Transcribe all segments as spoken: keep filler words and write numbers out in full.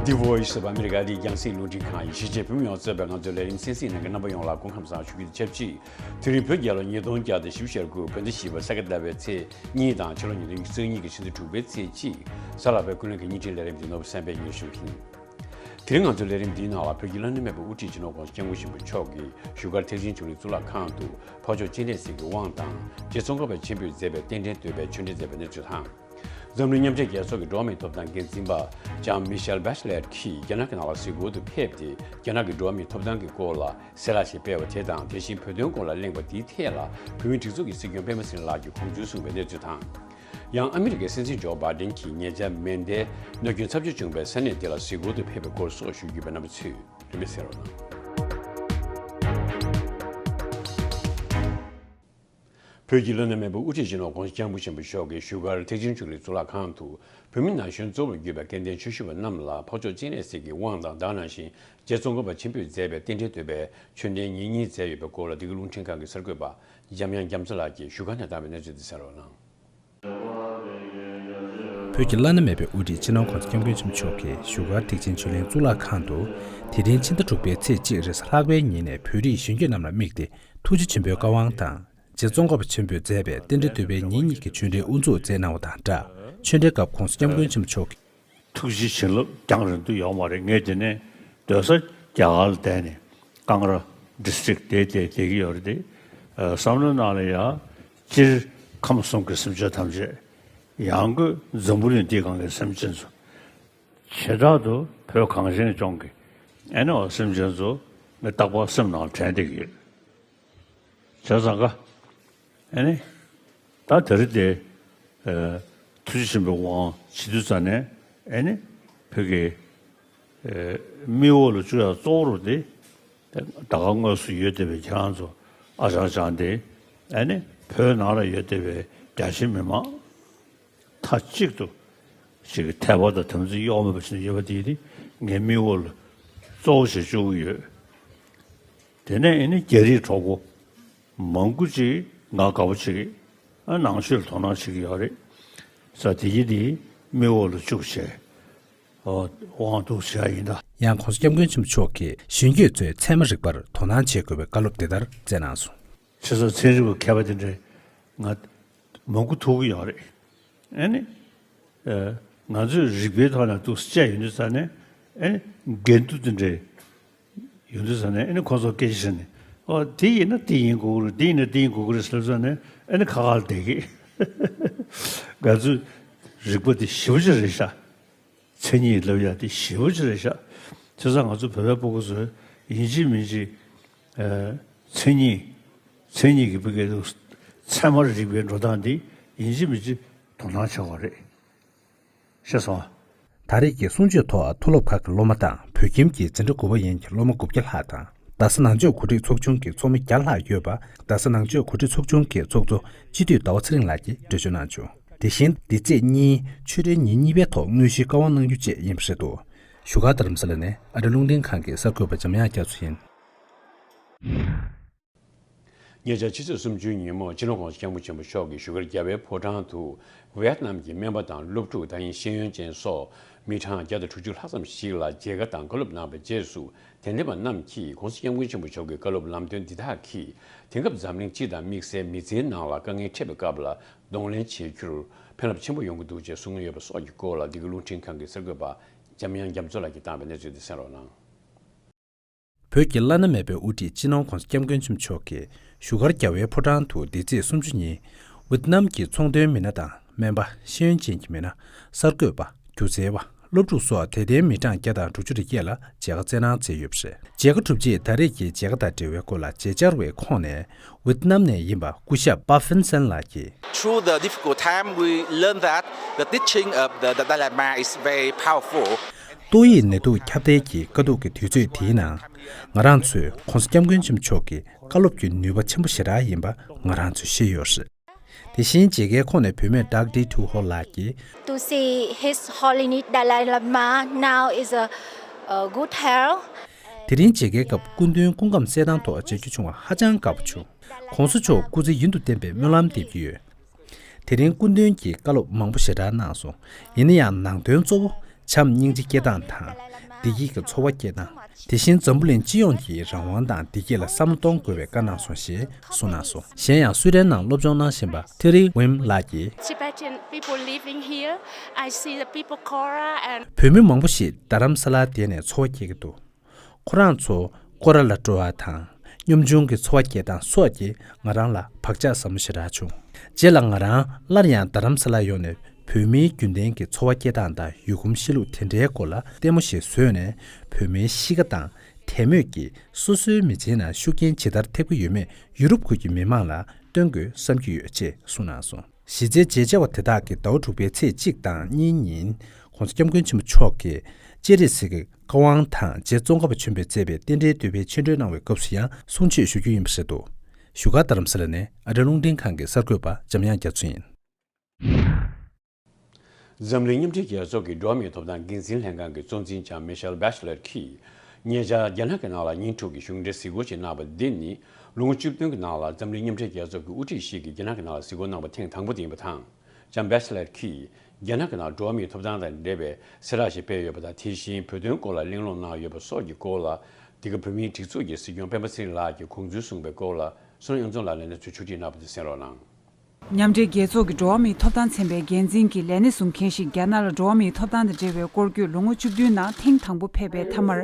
The Voice of America འདི་རྒྱང་སྲིང་རླུང་འཕྲིན་ཁང་ཡིན། གཞིས་བྱེས་བོད་མི་ཡོངས་གཙོས་པའི་ང་ཚོའི་ལས་རིམ་གསན་གཟིགས་གནང་མཁན་རྣམ་པ་ཡོངས་ལ་སྐུ་ཁམས་བཟང་ཞུ་རྒྱུ་དང་ཆབས་ཅིག་དེ་རིང་བོད་རྒྱལ་ལོ་ཉིས་སྟོང་བརྒྱ་དང་བཞི་བཅུ་ཞེ་དགུ་བོད་ཟླ་བཞི་པ་ས་ག་ཟླ་བའི་ཚེས་གཉིས་དང་ཕྱི་ལོ་ཉིས་སྟོང་ཉི་ཤུ་རྩ་གཉིས་ཀྱི་ཕྱི་ཟླ་དྲུག་པའི་ཚེས་གཅིག་གཟའ་ལྷག་པའི་ཀུན་གླེང་གི་བརྙན་འཕྲིན་ལས་རིམ་འདི་ནོར་བུ་སེམས་དཔའི་སྙན་ཞུ་ཡིན། དེ་རིང་ང་ཚོའི་ལས་རིམ་འདིའི་ནང་ལ་བོད་ཀྱི་བླ་ན་མེད་པའི་དབུ་ཁྲིད་སྤྱི་ནོར་༸གོང་ས་༸སྐྱབས་མགོན་ཆེན་པོ་མཆོག་གིས་བཞུགས་སྒར་ཐེག་ཆེན་ཆོས་གླིང་གཙུག་ལག་ཁང་དུ་འཕགས་མཆོག་སྤྱན་རས་གཟིགས་ཀྱི་དབང་དང་རྗེ་ཙོང་ཁ་པ་ཆེན་པོས་མཛད་པའི་རྟེན་འབྲེལ་བསྟོད་པའི་ཆོས་འབྲེལ་མཛད་པའི་གནས་ཚུལ་དང་། འཛམ་གླིང་མཉམ་འབྲེལ་རྒྱལ་ཚོགས་ཀྱི་འགྲོ་བ་མིའི་ཐོབ་ཐང་འགན་འཛིན་པ་ལྕམ་མི་ཤེལ་བྷེ་ཆེ་ལེཊ་གྱིས་རྒྱ་ནག་གི་ནང་ལ་གཟིགས་སྐོར་དུ་ཕེབས་ཏེ། རྒྱ་ནག་གི་འགྲོ་བ་མིའི་ཐོབ་ཐང་གི་སྐོར་ལ་གསལ་བསྒྲགས་ཤིག་སྤེལ་བ་དེ་དང་། དེ་བཞིན་བོད་དོན་སྐོར་ལ་གླེང་བ་དེའི་ཐད་ལ་བོད་མིའི་སྒྲིག་འཛུགས་ཀྱི་སྲིད་སྐྱོང་པད་མ་སེང་ལགས་ཀྱིས་དགོངས་ཚུལ་གསུངས་པའི་གནས་ཚུལ་དང་། ཡང་ཨ་མི་རི་ཀའི་སྲིད་འཛིན་ཇོ་བྷའི་ཌེན་གྱིས་ཉེ་ཆར་མེ་མདའི་གནོད་སྐྱོན་ཚབས་ཆེ་བྱུང་བའི་ས་གནས་དེ་ལ་གཟིགས་སྐོར་དུ་ཕེབས་པའི་སྐོར་སོགས་ཞུ་རྒྱུ་ཡོད་པས། རྣམ་པ་ཚོས་རིན་མེད་གསན་རོགས་གནང་། བོད་ཀྱི་བླ་ན་མེད་པའི་དབུ་ཁྲིད་སྤྱི་ནོར་༸གོང་ས་༸སྐྱབས་མགོན་ཆེན་པོ་མཆོག་གིས་བཞུགས་སྒར་ཐེག་ཆེན་ཆོས་གླིང་གཙུག་ལག་ཁང་དུ་བོད་མི་ན་གཞོན་གཙོ་བོར་གྱུར་པའི་སྐལ་ལྡན་ཆོས་ཞུ་བ་རྣམས་ལ་འཕགས་མཆོག་སྤྱན་རས་གཟིགས་ཀྱི་དབང་དང་། དེ་ནང་བཞིན་རྗེ་ཙོང་ཁ་པ་ཆེན་པོས་མཛད་པའི་རྟེན་འབྲེལ་བསྟོད་པའི་ཆོས་འབྲེལ་ཉིན་གཉིས་མཛད་ཡོད་པའི་སྐོར་ལ་འདི་ག་རླུང་འཕྲིན་ཁང་གི་གསར་འགོད་པ་འཇམ་དབྱངས་རྒྱ་མཚོ་ལགས་ཀྱིས་བཞུགས་སྒར་ནས་བཏང་བའི་གནས་ཚུལ་དེ་གསན་རོགས་གནང་། བོད་ཀྱི་བླ་ན་མེད་པའི་དབུ་ཁྲིད་སྤྱི་ནོར་༸གོང་ས་༸སྐྱབས་མགོན་ཆེན་པོ་མཆོག་གིས་བཞུགས་སྒར་ཐེག་ཆེན་ཆོས་གླིང་གཙུག་ལག་ཁང་དུ། དེ་རིང་ཕྱི་ཟླ་དྲུག་པའི་ཚེས་གཅིག་རེས་གཟའ་ལྷག་པའི་ཉིན་ནས་བོད་རིགས་གཞོན་སྐྱེས་རྣམས་ལ་དམིགས་ཏེ། ཐུགས་རྗེ་ཆེན་པོའི་བཀའ་དབང་དང་། རྗེ་ཙོང་ཁ་པ་ཆེན་པོས་མཛད་པའི་རྟེན་འབྲེལ་བསྟོད་པའི་ཉིན་གཉིས་ཀྱི་ཆོས་འབྲེལ་དབུ་འཛུགས་མཛད་གནང་བ་དང་སྦྲགས། ཆོས་འབྲེལ་སྐབས་༸གོང་ས་༸སྐྱབས་མགོན་ཆེན་པོ་མཆོག་གིས། ཐུགས་རྗེ་བྱིན་རླབས་རྒྱང་རིང་དུ་ཡོད་མ་རེད། ངས་དེ་ནས་སྡོད་ས་རྒྱ་གར་ལ་བསྡད་ནས་ཀང་ར་ཌི་སི་ཊིག་དེ་དེ་བསྡད་ཀྱི་ཡོད་རེད་དེ། ཨ། བསམ་བློའི་ནང་ལ་ཡ། སྤྱིར་ཁམས་གསུམ་གྱི་སེམས་ཅན་ཐམས་ཅད། ཡང་སྒོས་འཛམ་བུ་གླིང་འདིའི་སྒང་གི་སེམས་ཅན་ཚོ། བྱེ་བྲག་ཏུ་བོད་གངས་ཅན་ལྗོངས་ཀྱི་ཨེ་ནི་འོ་སེམས་ཅན་ཚོ་ངས་རྟག་པར་སེམས་ནང་དྲན་བསྡད་ཀྱི་ཡོད། བྱས་ཙང་ཀ། ཨེ་ནི། ད་དེ་རིང་དེ། ཨ། ཐུགས་རྗེ་ཆེན་པོའི་དབང་བྱེད་དུས་ཙ་ནས་ཨེ་ནི། བོད་ཀྱི། ཨ། མིག་འོག་ལ་བཅུག་ཡ་གཙོ་བོ་རུ་དེ། ད་ག་དངོས་སུ་ཡོད་བསྡད་པའི་ཁྱེད་རང་ཚོ་ཨ་ཅང་ཅང་དེ། ཨེ་ནི། བོད་ནང་ལ་ཡོད་བསྡད་པའི་རྒྱ་ཆེ་མི་མང་། མཐའ་གཅིག་ཏུ་ཞིག་གི་དད་པ་དང་དམ་ཚིག་གཡོ་མེད་པ་ཞིག་ཡོད་པ་དེ་ནི་ངའི་མིག་འོག་ལ་གཙོ་བོ་ཞིག་བཅུག་གི་ཡོད། དེ་ནས་ཨེ་ནི་རྒྱ་རིགས་གྲོགས་པོ་མང་པོ་ཅིག་ང་དགའ་པོ་བྱེད་ཀྱི། ཨ། ནང་ཆོས་ལ་དོ་སྣང་བྱེད་ཀྱི་ཡོད་རེད། ས་དེ་གི་དེ་མིག་འོག་ལ་བཅུག་བྱས། ཨོ། དབང་ཐུགས་བྱས་ཡིན་ད། ཡང་༸གོང་ས་༸སྐྱབས་མགོན་ཆེན་པོ་མཆོག་གིས་གཞོན་སྐྱེས་ཚོས་ཚད་མ་རིག་པར་དོ་སྣང་བྱེད་དགོས་པའི་བཀའ་སློབ་འདི་ལྟར་སྩལ་གནང་སོང་། ཆེ་ས་ཚན་རིག་པ་མཁས་པ་དེ་འདྲས་ང་མང་པོ་ཐུག་གི་ཡོད་རེད། ཨ་ནི། ཨ། ང་ཚོས་རིག་པའི་ཐོག་ནས་ཏོག་ཙམ་དཔྱད་ཡོང་དུས་ཙ་ནས་ཨ་ནི་འགལ་འདུ་དེ་འདྲས་ཡོང་དུས་ཙ་ནས་ཨ་ནི་ཁོ་ཚོ་སྐད་ཆ་བཤད་ནས། ཨོ། དེ་ཡིན་ན་དེ་ཡིན་དགོས་ཀྱི་རེད། དེ་ཡིན་ན་དེ་ཡིན་དགོས་ཀྱི་རེད་ཟེར་ཙ་ནས་ཨ་ནི་ཁ་ཁ་ལ་བསྡད་ཀྱི། ང་ཚོས་རིག་པ་དེ་ཞེ་པོ་ཅིག་རེད་ཤག་མཚན་ཉིད་ལབ་ཡ་དེ་ཞེ་པོ་ཅིག་རེད་ཤག་བྱས་ཙང་ང་ཚོ་བོད་པའི་སྤུ་གུ་ཚོས་ཡིན་གཅིག་མིན་གཅིག་ཨ། མཚན་ཉིད། མཚན་ཉིད་ཀྱི་བུ་གའི་ཚད་མར་རིག་པའི་འགྲོ་སྟངས་འདི་ཡིན་གཅིག་མིན་གཅིག་དོ་སྣང་བྱ་དགོས་རེད། ཤེས་སོང་ཨ། ད་རེས་ཀྱི་གསུང་ཆོས་ཐོག་མཐོ་སློབ་ཁག་གི་སློབ་མ་དང་བོད་ཁྱིམ་གྱི་འཛིན་གྲྭ་དགུ་པ་ཡན་གྱི་སློབ་མ་དགུ་བརྒྱ་ལྷག་དང་རྡ་ས་ནང་ཆོས་འགོ་ཁྲིད་ཚོགས་ཆུང་གི་ཚོགས་མི་བརྒྱ་ལྷག་ཡོད་པ། རྡ་ས་ནང་ཆོས་འགོ་ཁྲིད་ཚོགས་ཆུང་གི་ཚོགས་གཙོ་སྤྱི་འཐུས་ཟླ་བ་ཚེ་རིང་ལགས་ཀྱིས་འགྲེལ་བརྗོད་གནང་བྱུང་། དེ་བཞིན་འདི་ཚེས་གཉིས་ཆོས་འབྲེལ་ཉིན་གཉིས་པའི་ཐོག་དངོས་གཞིའི་བཀའ་དབང་གནང་རྒྱུ་བཅས་ཡིན་པ་རེད་འདུག་བཞུགས་སྒར་རྡ་རམ་ས་ལ་ནས་ཨ་རི་རླུང་འཕྲིན་ཁང་གི་གསར་འགོད་པ་འཇམ་དབྱངས་རྒྱ་མཚོ་ཡིན། ཉེ་ཆར་ཕྱི་ཚེས་སུམ་ཅུའི་ཉིན་མོ་སྤྱི་ནོར་༸གོང་ས་༸སྐྱབས་མགོན་ཆེན་པོ་མཆོག་གིས་བཞུགས་སྒར་རྒྱལ་བའི་ཕོ་བྲང་དུ་ཝེ་ཏི་ནམ་གྱི་སྨན་པ་དང་སློབ་ཕྲུག་དང་ཤེས་ཡོན་ཅན་སོགས་མི་གྲངས་བརྒྱ་དང་དྲུག་ཅུ་ལྷག་ཙམ་ཞིག་ལ་མཇལ་ཁ་དང་བཀའ་སློབ་གནང་བའི་རྗེས་སུ། དད་ལྡན་པ་རྣམས་ཀྱིས་༸གོང་ས་༸སྐྱབས་མགོན་ཆེན་པོ་མཆོག་གི་བཀའ་སློབ་ལམ་སྟོན་འདི་དག་གིས་དེང་སྐབས་འཛམ་གླིང་སྤྱི་དང་དམིགས་བསལ་མི་ཚེའི་ནང་ལ་དཀའ་ངལ་འཕྲད་པའི་སྐབས་ལ་གདོང་ལེན་བྱེད་རྒྱུར་ཕན་རླབས་ཆེན་པོ་ཡོང་གི་འདུག་ཅེས་གསུང་གི་ཡོད་པ་སོགས་ཀྱི་སྐོར་ལ་འདི་ག་རླུང་འཕྲིན་ཁང་གི་གསར་འགོད་པ་འཇམ་དབྱངས་རྒྱ་མཚོ་ལགས་ཀྱིས་བཏང་བའི་གནས་ཚུལ་དེ་གསན་རོགས་གནང་། བོད་ཀྱི་བླ་ན་མེད་པའི་དབུ་ཁྲིད་སྤྱི་ནོར་༸གོང་ས་༸སྐྱབས་མགོན་ཆེན་པོ་མཆོག་གིས་བཞུགས་སྒར་རྒྱལ་བའི་ཕོ་བྲང་དུ་འདི་ཚེས་སུམ་ཅུ་ཉིན་ཝེ་ཏི་ནམ་གྱི་ཚོང་དོན་མི་སྣ་དང་སྨན་པ། ཤེས་ཡོན་ཅན་གྱི་མི་སྣ། གསར་འགོད་པ། སྒྱུ་རྩལ་བ། སློབ་ཕྲུག་སོགས་དད་ལྡན་མི་གྲངས་བརྒྱ་དང་དྲུག་ཅུ་རེ་བརྒྱད་ལ་མཇལ་ཁ་སྩལ་གནང་མཛད་ཡོད་པ་རེད། མཇལ་ཁ་གྲུབ་རྗེས་ད་རེས་ཀྱི་མཇལ་ཁ་དང་འབྲེལ་བའི་སྐོར་ལ་མཇལ་བཅར་བའི་ཁོངས་ནས་ཝེ་ཏི་ནམ་ནས་ཡིན་པ་སྐུ་ཞབས་པ་ཧྥིན་སན་ལགས་ཀྱིས། Through the difficult time, we learned that the teaching of the Dalai Lama is very powerful. ཏོག་དབྱིབས་ནད་དུག་ཁྱབ་གདལ་གྱི་དཀའ་སྡུག་གི་དུས་ཚོད་དེའི་ནང་། ང་རང་ཚོས་༸གོང་ས་༸སྐྱབས་མགོན་ཆེན་པོ་མཆོག་གི་བཀའ་སློབ་ཀྱི་ནུས་པ་ཆེན་པོ་ཞེ་དྲག་ཡིན་པ་ང་རང་ཚོས་ཤེས་ཡོད་རེད། དེ་བཞིན་མཇལ་ཁའི་ཁོངས་ནས་བུད་མེད་ཌོག་ཏར་ཊུ་ཧོ་ལགས་ཀྱིས། To see His Holiness Dalai Lama now is a, a good health. དེ་རིང་མཇལ་ཁའི་སྐབས་སྐུ་མདུན་སྐུ་ཁམས་གསལ་ཐང་ཐོག་མཇལ་རྒྱུ་བྱུང་བ་ཧ་ཅང་དགའ་པོ་བྱུང་། ༸གོང་ས་མཆོག་སྐུ་ཚེ་ཡུན་དུ་བརྟན་པའི་སྨོན་ལམ་འདེབས་ཀྱི་ཡོད། དེ་རིང་སྐུ་མདུན་གྱིས་བཀའ་སློབ་མང་པོ་ཞེ་དྲག་གནང་སོང་། ཡིན་ན་ཡང་ནང་དོན་གཙོ་བོ་ བྱམས་སྙིང་རྗེ་སྐྱེ་སྟངས་དང་། བདེ་སྐྱིད་ཀྱི་ཚོར་བ་སྐྱེ་སྟངས། དེ་བཞིན་འཛམ་བུ་གླིང་སྤྱི་ཡོངས་ཀྱི་རང་དབང་དང་བདེ་སྐྱིད་ལ་བསམ་བློ་གཏོང་དགོས་པའི་བཀའ་གནང་སོང་ཞེས་གསུངས་གནང་སོང་། གཞན་ཡང་སུའེ་ཏེན་ནང་སློབ་སྦྱོང་གནང་བཞིན་པ་ཐེ་རི་ཝིམ་ལགས་ཀྱིས། Tibetan people living here, I see the people Kora and བོད་མི་མང་པོ་ཞིག་རྡ་རམ་ས་ལར་བསྡད་ནས་འཚོ་བ་སྐྱེལ་གྱི་འདུག་ཁོ་རང་ཚོ་སྐོར་ར་ལ་འགྲོ་བ་དང་། གཉོམ་ཆུང་གི་འཚོ་བ་སྐྱེལ་སྟངས་སོགས་ཀྱིས་ང་རང་ལ་བག་ཆགས་ཟབ་མོ་ཞེ་དྲག་བྱུང་། རྗེས་ལ་ང་རང་སླར་ཡང་རྡ་རམ་ས་ལར་ཡོང་ནས་བོད་མིའི་རྒྱུན་ལྡན་གྱི་འཚོ་བ་སྐྱེལ་སྟངས་དང་ཡུལ་གོམས་གཤིས་ལུགས་དེ་འདྲའི་སྐོར་ལ་ལྟད་མོ་ཞིག་བཟོས་ནས། བོད་མིའི་གཤིས་ཀ་དང་དད་མོས་ཀྱིས་སོ་སོའི་མི་ཚེའི་ནང་ཤུགས་རྐྱེན་ཇི་ལྟར་ཐེབས་ཀྱི་ཡོད་མེད་ཡུ་རོབ་ཁུལ་གྱི་མི་མང་ལ་སྟོན་དགོས་བསམ་གྱི་ཡོད་ཅེས་གསུངས་གནང་སོང་། གཞི་རྩའི་མཇལ་བཅར་བ་དེ་དག་གིས་ཟླ་བ་དྲུག་པའི་ཚེས་གཅིག་དང་གཉིས་ཉིན་༸གོང་ས་༸སྐྱབས་མགོན་ཆེན་པོ་མཆོག་གི་སྤྱན་རས་གཟིགས་ཀྱི་བཀའ་དབང་དང་རྗེ་ཙོང་ཁ་པ་ཆེན་པོས་མཛད་པའི་རྟེན་འབྲེལ་བསྟོད་པའི་ཆོས་འབྲེལ་གནང་བའི་སྐབས་སུ་ཡང་གསུང་ཆོས་ཞུ་རྒྱུ་ཡིན་པ་རེད་འདུག་བཞུགས་སྒར་རྡ་རམ་ས་ལ་ནས་ཨ་རི་རླུང་འཕྲིན་ཁང་གི་གསར་འགོད་པ་འཇམ་དབྱངས་རྒྱ་མཚོ་ཡིན། འཛམ་གླིང་མཉམ་འབྲེལ་རྒྱལ་ཚོགས་ཀྱི་འགྲོ་བ་མིའི་ཐོབ་ཐང་འགན་འཛིན་ལྷན་ཁང་གི་གཙོ་འཛིན་ལྕམ་མི་ཤེལ་བྷེ་ཤ་ལེར་གྱིས་ཉེ་ཆར་རྒྱ་ནག་གི་ནང་ལ་ཉིན་དྲུག་གི་གཞུང་འབྲེལ་གཟིགས་སྐོར་ཞིག་གནང་བ་འདི་ནི་ལོ་ངོ་བཅུ་བདུན་གྱི་ནང་ལ་འཛམ་གླིང་མཉམ་འབྲེལ་རྒྱལ་ཚོགས་ཀྱི་དབུ་ཁྲིད་ཞིག་གིས་རྒྱ་ནག་གི་ནང་ལ་གཟིགས་སྐོར་གནང་བ་ཐེངས་དང་པོ་དེ་ཡིན་པ་དང་། ལྕམ་བྷེ་ཤ་ལེར་གྱིས་རྒྱ་ནག་གི་ནང་འགྲོ་བ་མིའི་ཐོབ་ཐང་དང་འབྲེལ་བའི་གསལ་བསྒྲགས་ཤིག་སྤེལ་ཡོད་པ་དང་། དེ་བཞིན་བོད་དོན་སྐོར་ལ་གླེང་སློང་གནང་ཡོད་པ་སོགས་ཀྱི་སྐོར་ལ། འདི་ག་བོད་མིའི་སྒྲིག་འཛུགས་ཀྱི་སྲིད་སྐྱོང་སྤེན་པ་ཚེ་རིང་ལགས་ཀྱིས་དགོངས་ཚུལ་གསུངས་པའི་སྐོར་ལ། བསོད་ནམས་དབྱངས་འཛོམས་ལགས་ནས་གནས་ཚུལ་ཕྱོགས་སྒྲིག་གནང་བ་དེ་གསན་རོགས་གནང་། མཉམ་འབྲེལ་རྒྱལ་ཚོགས་ཀྱི་འགྲོ་བ་མིའི་ཐོབ་ཐང་ཚན་པའི་འགན་འཛིན་གྱི་ལས་སྣེ་བཟུང་མཁན་ཞིག་རྒྱ་ནག་ལ་འགྲོ་བ་མིའི་ཐོབ་ཐང་དང་འབྲེལ་བའི་སྐོར་སྐྱོད་ལོ་ངོ་བཅུ་བདུན་ནང་ཐེངས་དང་པོ་ཕེབས་པའི་མཐའ་མར།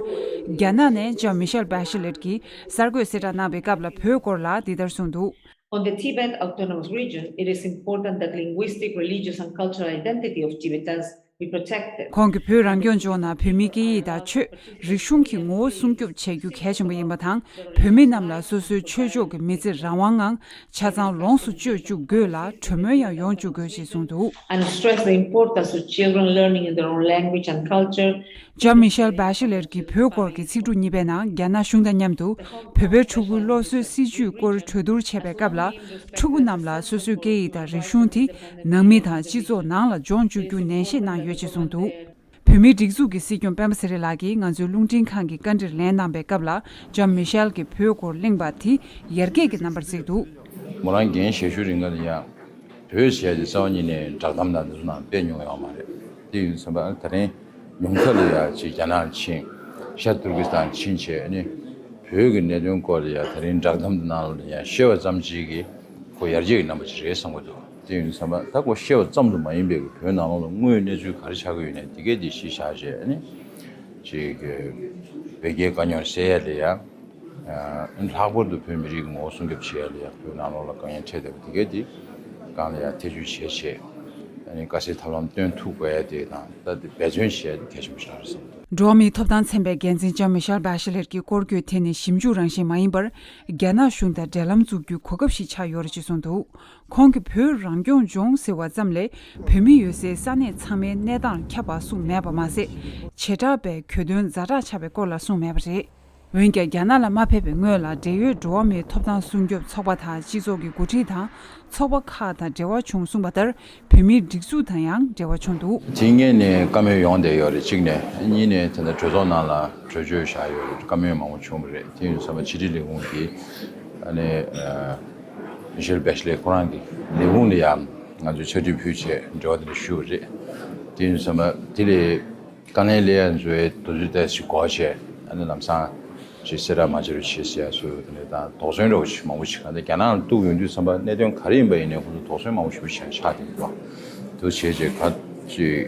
རྒྱ་ནག་ནས་ལྕམ་མི་ཤེལ་བྷེ་ཤ་ལེར་གྱིས་གསར་འགོད་གསལ་བསྒྲགས་གནང་བའི་སྐབས་ལ་བོད་སྐོར་ལ་འདི་ལྟར་གསུངས་འདུག On the Tibet Autonomous Region, it is important that linguistic, religious and cultural identity of Tibetans be protected. ཁོང་གིས་བོད་རང་སྐྱོང་ལྗོངས་ནང་བོད་མིའི་སྐད་ཡིག་དང་ཆོས། རིག་གཞུང་གི་ངོ་བོ་སྲུང་སྐྱོབ་བྱེད་རྒྱུ་གལ་ཆེན་པོ་ཡིན་པ་དང་། བོད་མི་རྣམས་ལ་སོ་སོའི་ཆོས་ཕྱོགས་ཀྱི་མི་ཚེ་རང་དབང་ངང་ཆ་ཚང་ལོངས་སུ་སྤྱོད་བཅུག་དགོས་ལ། གྲོས་མོལ་ཡང་ཡོང་བཅུག་དགོས་ཞེས་གསུངས་འདུག And stress the importance of children learning in their own language and culture. ལྕམ་མི་ཤེལ་བྷེ་ཤ་ལེར་གྱིས་བོད་སྐོར་གྱི་ཚིག་འབྲུ་གཉིས་པའི་ནང་། རྒྱ་ནག་གཞུང་དང་མཉམ་དུ་བོད་པའི་ཕྲུ་གུའི་སློབ་གསོའི་སྲིད་བྱུས་སྐོར་གྲོས་བསྡུར་བྱས་པའི་སྐབས་ལ། ཕྲུ་གུ་རྣམས་ལ་སོ་སོའི་སྐད་ཡིག་དང་རིག་གཞུང་དེ་ནང་མི་དང་སྤྱི་ཚོགས་ནང་ལ་སྦྱོང་བཅུག་རྒྱུ་ནན་བཤད་གནང་ཡོད་ཅེས་གསུངས་འདུག་བོད་མིའི་སྒྲིག་འཛུགས་ཀྱི་སྲིད་སྐྱོང་སྤེན་པ་ཚེ་རིང་ལགས་ཀྱིས་ང་ཚོའི་རླུང་འཕྲིན་ཁང་གི་བཀའ་འདྲིར་ལན་གནང་པའི་སྐབས་ལ། ལྕམ་མི་ཤེལ་གྱིས་བོད་སྐོར་གླེང་བ་དེ་ཡར་རྒྱས་ཀྱི་རྣམ་པར་གཟིགས་འདུག་མོ་རང་འགན་བཞེས་ཤུལ་རིང་ག་ལ་ཡང་། བོད་ཟེར་ཡ་དེ་རྩ་བ་ཉིད་ནས་བསྒྲགས་གཏམ་དང་དེ་ཚོ་ནང་སྤེལ་མྱོང་ཡོད་མ་རེད། དེ་ཡིན་ཙང་ད་རིང་ཉུང་མཐའ་ལ་ཡ་ཅིག་རྒྱ་ནག་ཕྱིན། ཤར་ཏུར་ཀི་སི་ཐན་ཕྱིན་བྱས་ནི། བོད་ཀྱི་གནད་དོན་སྐོར་ལ་ཡ་ད་རིང་བསྒྲགས་གཏམ་དེ་ནང་ལ་ཡ་བཤད་པ་ཙམ་ཅིག་གིས་ཁོ་ཡར་རྒྱས་ཀྱི་རྣམ་པ་ཅིག་རེད་བསམ་གྱི་འདུག་དེ་ཡིན་ཙང་ད་ཁོ་བཤད་པ་ཙམ་དུ་མ་ཡིན་པའི་བོད་ནང་ལོགས་ལ་དངོས་ཡོད་གནས་ཚུལ་ག་རེ་ཆགས་ཀྱི་ཡོད་ནའི་དེ་གས་དེ་གཞི་བཞག་བྱས་ནི། ཅིག་བོད་རྒྱའི་དཀའ་རྙོག་སེལ་ཡ་ལ་ཡ། ལྷག་པར་དུ་བོད་མི་རིགས་ཀྱི་ངོ་བོ་སྲུང་སྐྱོབ་བྱེད་ཡ་ལ་ཡང་བོད་ནང་ལོགས་ལ་དཀའ་ངལ་འཕྲད་བསྡད་པ་དེ་གས་དེ་སྒང་ལ་ཡང་ཐེ་བྱུས་བྱས་བྱས། ཨ་ནི་དཀའ་སེལ་ཐབས་ལམ་སྟོན་ཐུབ་དགོས་ཡ་དེ་དང་ད་དེ་འབད་བརྩོན་བྱེད་ཡ་དེ་གལ་ཆེན་པོ་ཞིག་རེད་བསམ་འདུག་འགྲོ་བ་མིའི་ཐོབ་ཐང་ཚན་པའི་འགན་འཛིན་ལྕམ་མི་ཤེལ་བྷ་ཤི་ལེར་གྱི་སྐོར་སྐྱོད་དེ་ནི་ཞིབ་འཇུག་རང་བཞིན་མ་ཡིན་པར། རྒྱ་ནག་གཞུང་དང་འབྲེལ་ལམ་འཛུགས་རྒྱུའི་གོ་སྐབས་ཤིག་ཆགས་ཡོད་རེད་ཅེས་གསུངས་འདུག་ཁོང་གིས་བོད་རང་སྐྱོང་ལྗོངས་ཟེར་བ་ཙམ་ལས་བོད་མི་ཡོད་སའི་ས་གནས་ཚང་མའི་གནས་སྟངས་ཁྱབ་པ་གསུངས་མེད་པ་མ་ཟད། བྱེ་བྲག་པའི་གྱོད་དོན་ཛ་དྲག་ཆགས་པའི་སྐོར་ལ་གསུངས་མེད་པ་རེད། འོན་ཀྱང་རྒྱ་ནག་ལ་མ་ཕེབས་པའི་སྔོན་ལ་འབྲེལ་ཡོད་འགྲོ་བ་མིའི་ཐོབ་ཐང་སྲུང་སྐྱོབ་ཚོགས་པ་དང་སྤྱི་ཚོགས་ཀྱི་འགོ་ཁྲིད་དང་ཚོགས་པ་ཁག་དང་འབྲེལ་བ་བྱུང་གསུངས་པ་ལྟར་བོད་མིའི་སྒྲིག་འཛུགས་དང་ཡང་འབྲེལ་བ་བྱུང་འདུག་དེ་སྔོན་ནས་བཀའ་མོལ་ཡོང་བསྡད་ཡོད་རེད། གཅིག་ནས། གཉིས་ནས་དེ་འདྲ་གྲོས་ཚོགས་ནང་ལ་གྲོས་ཆོད་བཞག་ཡོད་རེད། བཀའ་མོལ་མང་པོ་བྱུང་བ་རེད། དེ་ཡིན་ཙང་ཕྱི་དྲིལ་ལས་ཁུངས་ཀྱིས་ཨ་ནི་མི་ཤེལ་བྷེ་ཤི་ལེ་ཁོ་རང་གི་ལས་ཁུངས་ལ་ཡང་ང་ཚོས་ཕྱག་བྲིས་ཕུལ་བྱས་འབྲེལ་བ་དེ་འདྲ་ཞུས་པ་རེད། དེ་ཡིན་ཙང་དེ་ལས། དཀའ་ངལ་སླེབས་ཡ་ཚོའི་དུས་ཚོད་ཏོག་ཙམ་འགོར་བྱས་ཨ་ནི་ལམ་སང་ཅིག་གསལ་བསྒྲགས་མ་བྱས་རོགས་བྱེད་ཟེར་ཡ་སུ་དེ་འདྲ་དང་དོགས་ཟོན་འདྲ་བོ་ཞིག་མང་པོ་ཞིག་གང་ལྟར་རྒྱ་ནག་ལ་གཏུག་ཡོང་དུས་ཙམ་པ་གནད་དོན་ག་རེ་ཡིན་པ་ཡིན་ནའི་ཁོང་ཚོ་དོགས་ཟོན་མང་པོ་ཞིག་བྱས་ཆགས་བསྡད་ཀྱི་འདུག་དེ་བྱས་རྗེས་ག་ཅིག་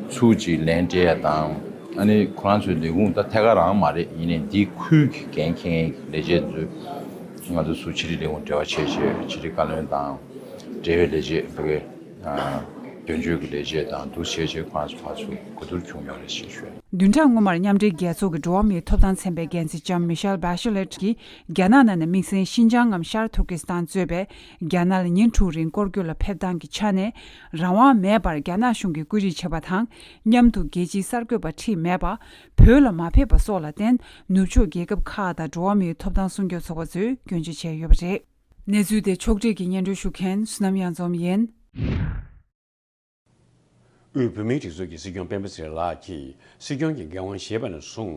ཚུར་ཅིག་ལན་སྤྲད་ཡ་དང་ཨ་ནི་ཁོ་རང་ཚོའི་ལས་ཁུངས་ད་ཐད་ཀར་རང་མ་རེད། ཡིན་ནའི་འདིའི་ཁུལ་གྱི་འགན་འཁྱེར་མཁན་གྱི་ལས་བྱེད་ཚོས་ང་ཚོ་ཚུར་ཕྱི་དྲིལ་ལས་ཁུངས་འབྲེལ་བ་བྱས་རྗེས་ཕྱི་དྲིལ་བཀའ་བློན་དང་འབྲེལ་ཡོད་ལས་བྱེད་ཕ་གི་དོན་གཅོད་ཀྱི་ལས་བྱེད་དང་འདུ་བྱས་རྗེས་ཁོང་ཚོ་ཕར་ཚུར་གོ་བསྡུར་བྱུང་ཡོད་རེད་ཅེས་ཞུས། བདུན་ཕྲག་སྔོན་མར་མཉམ་འབྲེལ་རྒྱལ་ཚོགས་ཀྱི་འགྲོ་བ་མིའི་ཐོབ་ཐང་ཚན་པའི་འགན་འཛིན་ལྕམ་མི་ཤེལ་བྷ་ཤི་ལེ་ཊི་གིས་རྒྱ་ནག་ནང་ནས་དམིགས་བསལ་ཤིན་ཅང་ངམ་ཤར་ཐུར་ཀི་སི་ཐན་གཙོས་པའི་རྒྱ་ནག་ལ་ཉིན་དྲུག་རིང་སྐོར་སྐྱོད་ལ་ཕེབས་སྟངས་ཀྱི་ཆ་ནས་རང་དབང་མེད་པར་རྒྱ་ནག་གཞུང་གིས་བཀོད་སྒྲིག་བྱས་པ་དང་མཉམ་དུ་རྒྱལ་སྤྱིའི་གསར་འགོད་པ་ཁྲིད་མེད་པ། བོད་ལ་མ་ཕེབས་པ་སོགས་ལ་བརྟེན་ནུབ་ཕྱོགས་རྒྱལ་ཁབ་ཁག་དང་འགྲོ་བ་མིའི་ཐོབ་ཐང་སྲུང་སྐྱོབ་ཚོགས་པ་ཚོས་སྐྱོན་བརྗོད་བྱས་ཡོད་པ་རེད། གནས་ཚུལ་དེ་ཕྱོགས་སྒྲིག་གིས་སྙན་སྒྲོན་ཞུ་མཁན་བསོད་ནམས་གཡང་འཛོམས་ཡིན། དབུས་བོད་མིའི་སྒྲིག་འཛུགས་ཀྱི་སྲིད་སྐྱོང་སྤེན་པ་ཚེ་རིང་ལགས་ཀྱིས་སྲིད་སྐྱོང་གི་འགན་དབང་བཞེས་པ་ནས་བཟུང་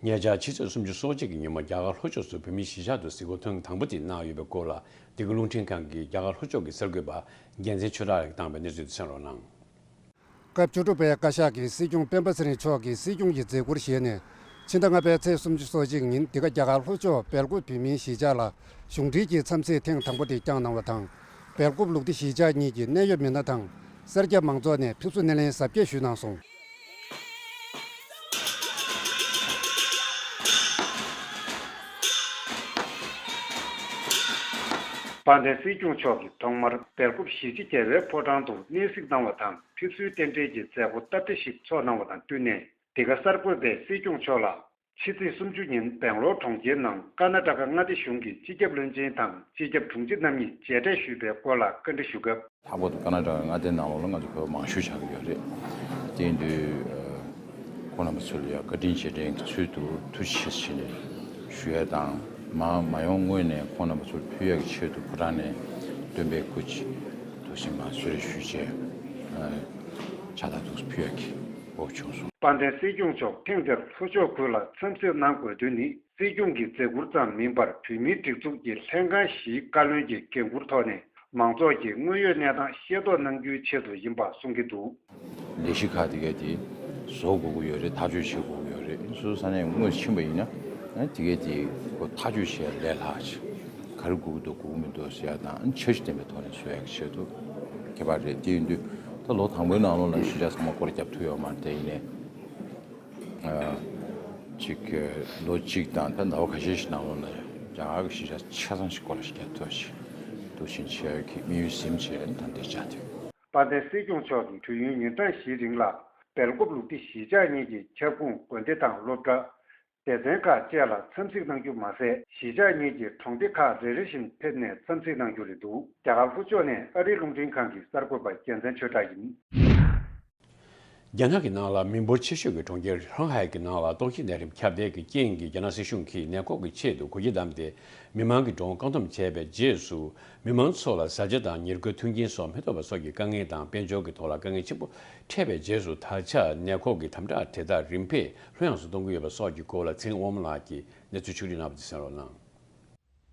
ཉེ་ཆར་ཕྱི་ཚེས་སུམ་ཅུ་སོ་གཅིག་གི་ཉིན་མོ་རྒྱ་གར་ལྷོ་ཕྱོགས་སུ་བོད་མིའི་གཞིས་ཆགས་དུ་གཟིགས་སྐོར་ཐེངས་དང་པོ་དེ་གནང་ཡོད་པའི་སྐོར་ལ། འདི་ག་རླུང་འཕྲིན་ཁང་གི་རྒྱ་གར་ལྷོ་ཕྱོགས་ཀྱི་གསར་འགོད་པ་རྒྱལ་མཚན་ཆོས་གྲགས་ལགས་ཀྱིས་བཏང་བའི་གནས་ཚུལ་དེ་གསན་རོགས་གནང་། སྐབས་བཅུ་དྲུག་པའི་བཀའ་ཤག་གིས་སྲིད་སྐྱོང་སྤེན་པ་ཚེ་རིང་མཆོག་གི་སྲིད་སྐྱོང་གི་མཛད་ཁུར་བཞེས་ནས། ཕྱི་ཟླ་ལྔ་པའི་ཚེས་སོ་གཅིག་ཉིན་འདི་ག་རྒྱ་གར་ལྷོ་ཕྱོགས་སྦེལ་ཀོབ་བོད་མིའི་གཞིས་ཆགས་ལ་གཞུང་འབྲེལ་གྱི་འཚམས་གཟིགས་ཐེངས་དང་པོ་དེ་བསྐྱངས་གནང་བ་དང་། སྦེལ་ཀོབ་ལུགས་བདེ་གཞིས་ཆགས་གཉིས་ཀྱི་གནད་ཡོད་མི་སྣ་དང་། སེར་སྐྱ་མང་ཚོགས་ནས་ཕེབས་བསུ་སྣེ་ལེན་གཟབ་རྒྱས་ཞུས་གནང་སོང་། དཔལ་ལྡན་སྲིད་སྐྱོང་མཆོག་གིས་ཐོག་མར་སྦེལ་ཀོབ་གཞིས་བྱེས་རྒྱལ་བའི་ཕོ་བྲང་དུ་གནས་གཟིགས་གནང་བ་དང་། ཕེབས་བསུའི་རྟེན་འབྲེལ་གྱི་མཛད་སྒོ་སྟབས་བདེ་ཞིག་ཚོགས་གནང་བ་དང་བསྟུན་ནས། འདི་ག་གསར་འགོད་པས་སྲིད་སྐྱོང་མཆོག་ལ། ཕྱི་ཚེས་སུམ་ཅུ་ཉིན་སྦེང་ལོར་གྲོང་ཁྱེར་ནང་ཀར་ན་ཊ་ཀ་མངའ་སྡེ་གཞུང་གི་སྤྱི་ཁྱབ་བློན་ཆེན་དང་སྤྱི་ཁྱབ་དྲུང་ཆེ་རྣམ་གཉིས་མཇལ་འཕྲད་ཞུས་པའི་སྐོར་ལ་བཀའ་འདྲི་ཞུ་སྐབས། ལྷག་པར་དུ་ཀར་ན་ཊ་ཀ་མངའ་སྡེ་ནང་ལོགས་ལ་ང་ཚོ་བོད་མང་ཤོས་ཆགས་ཀྱི་ཡོད་རེད། དེ་ཡིན་དུས་ཁོང་རྣམ་པ་ཚོ་ལ་ཡང་བཀའ་དྲིན་རྗེས་དྲན་གྱི་ཚུལ་དུ་ཐུགས་རྗེ་ཆེ་ཞེས་ནས་ཞུ་ཡས་དང་། མ་མ་ཡོང་སྔོན་ནས་ཁོང་རྣམ་པ་ཚོར་ཕུལ་ཡས་ཀྱི་ཆེད་དུ་ཕོ་བྲང་ནས་སྟོན་པའི་སྐུ་ཅིག་ཐུགས་སེམས་མ་གསོལ་རས་ཞུས་རྗེས་ཕྱག་རྟགས་ཐུགས་སུ་ཕུལ་ཡས་ཀྱི་འོས་བྱུང་སོང་། དཔལ་ལྡན་སྲིད་སྐྱོང་མཆོག་ཐེངས་འདིར་ལྷོ་ཕྱོགས་ཁུལ་ལ་འཚམས་གཟིགས་གནང་དགོས་དོན་ནི། སྲིད་སྐྱོང་གི་མཛད་ཁུར་ཙམ་མིན་པར། བོད་མིའི་སྒྲིག་འཛུགས་ཀྱི་ལྷན་ཁང་བཞིའི་བཀའ་བློན་གྱི་འགན་འཁུར་ཐོག་ནས། མང་ཚོགས་ཀྱི་དངོས་ཡོད་གནས་སྟངས་ཤེས་རྟོགས་གནང་རྒྱུའི་ཆེད་དུ་ཡིན་པ་གསུང་གི་འདུག། ལས་གཞི་ཁག་དེ་གའི་དེ་བཟོ་དགོས་ཀྱི་ཡོད་རེད། ཐག་གཅོད་བྱེད་དགོས་ཀྱི་ཡོད་རེད། སོ་སོ་ས་གནས་དངོས་སུ་ཕྱིན་པ་ཡིན་ན། དེ་གའི་དེ་ཁོ་ཐག་གཅོད་བྱེད་ཡ་ལས་སླ་ཅིག། ག་རེ་དགོས་ཀྱི་འདུག་དགོས་ཀྱི་མི་འདུག་ཟེར་ཡ་དང་། འཆར་གཞི་ལྡན་པའི་ཐོག་ནས་བཟོ་ཡ་གི་ཆེད་དུ་ཁྱད་པར་རེད། དེ་ཡིན་དུས་ད་ལོ་དང་པོའི་ནང་ལོགས་ལ་གཞིས་ཆགས་ཚང་མ་སྐོར་ར་བརྒྱབ་ཐུབ་ཡོད་མ་རེད། དེ་ཡིན་ནའི། ཨ། ཅིག་ལོ་གཅིག་དང་ད་ཟླ་བ་ཁ་ཤས་ཤིག་ནང་ལོགས་ལ་རྒྱ་གར་གྱི་གཞིས་ཆགས་ཆ་ཚང་ཞིག་སྐོར་ར་ཞིག་རྒྱབ་ཐུབ་ཞིག་འདུག་ཕྱིན་ཆད་ཀྱི་དམིགས་ཡུལ་ཟིན་བྱས་ད་འདིར་བཅར་ཐུབ། དཔལ་ལྡན་སྲིད་སྐྱོང་མཆོག་གིས་དུས་ཡུན་ཉིན་གྲངས་བཞིའི་རིང་ལ་སྦེལ་ཀོབ་ལུགས་བདེ་གཞིས་ཆགས་གཉིས་ཀྱི་ཁྱབ་ཁོངས་དགོན་སྡེ་དང་སློབ་གྲྭ། སྡེ་ཚན་ཁག་བཅས་ལ་འཚམས་གཟིགས་གནང་རྒྱུ་མ་ཟད། གཞིས་ཆགས་གཉིས་ཀྱི་གྲོང་སྡེ་ཁག་རེ་རེ་བཞིན་ཕེབས་ནས་འཚམས་གཟིགས་གནང་རྒྱུ་རེད་འདུག། རྒྱ་གར་ལྷོ་ཕྱོགས་ནས་ཨ་རིའི་རླུང་འཕྲིན་ཁང་གི་གསར་འགོད་པ་རྒྱལ་མཚན་ཆོས་གྲགས་ཡིན། རྒྱ་ནག་གི་ནང་ལ་མི་འབོར་ཆེ་ཤོས་ཀྱི་གྲོང་ཁྱེར་ཧྲང་ཧའེ་གྱི་ནང་ལ་ཏོག་དབྱིབས་ནད་རིམས་ཁྱབ་གདལ་གྱི་རྐྱེན་གྱིས། རྒྱ་ནག་སྲིད་གཞུང་གིས་ནད་འགོག་གི་ཆེད་དུ་གོ་སྒྱུར་བདམས་ཏེ། མི་མང་གི་འགྲོ་འོང་བཀག་སྡོམ་བྱས་པའི་རྗེས་སུ། མི་མང་ཚོ་ལ་བཟའ་བཅའ་དང་ཉེར་མཁོའི་མཐུན་རྐྱེན་སོགས་མི་ཐོབ་པ་སོགས་ཀྱི་དཀའ་ངལ་དང་། དཔལ་འབྱོར་གྱི་ཐོག་ལ་དཀའ་ངལ་ཆེན་པོ་འཕྲད་པའི་རྗེས་སུ། ད་ཆ་ནད་འགོག་གི་དམ་དྲག་དེ་དག་རིམ་པས་ལྷོད་ཡངས་སུ་གཏོང་གི་ཡོད་པ་སོགས་ཀྱི་སྐོར་ལ། ཚེ་རིང་དབང་མོ་ལགས་ཀྱིས་གནས་ཚུལ་ཕྱོགས་བསྒྲིགས་གནང་བ་དེ་གསན་རོགས་གནང་།